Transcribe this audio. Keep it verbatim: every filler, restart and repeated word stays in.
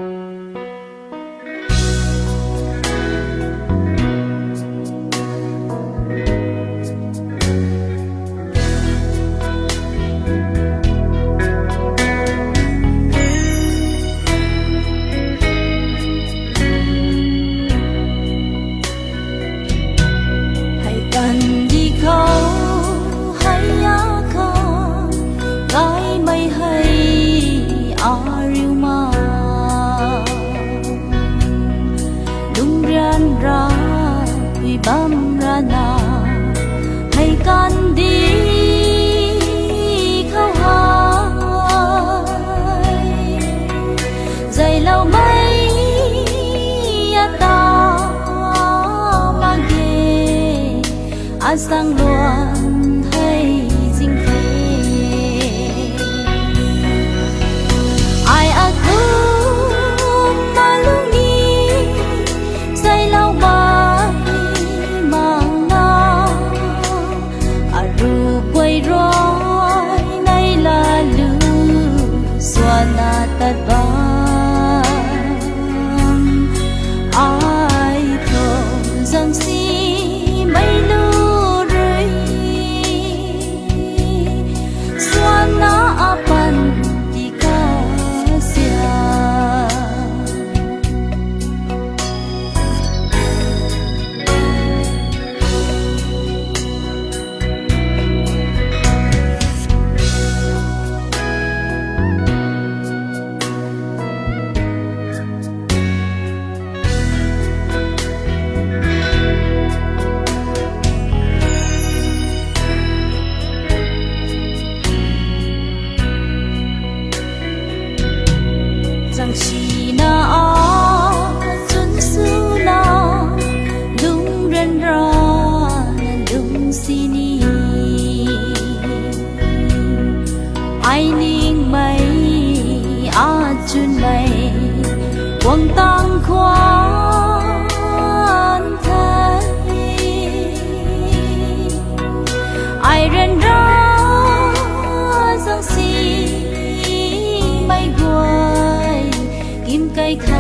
Hei kandih khou, hei a khou, gaymei hei ariu ma. Lungrian ra, pui bam ra na, hei kandih khou hei. Zayloumei ata mak ge, asang luan hei zing the. Ai akum malung ni, zayloumei mang na, aru guay rui nei lalu, suanna tat bam. Ai thu zang si mei lu rui, suanna apan ti ka sia. Zang sina a chwn swna, lungrian ra na lung sini. Ai ningmei, a chwnmei, guang tang khwan the. Ai ryanra zang si mei guay, kim kai kha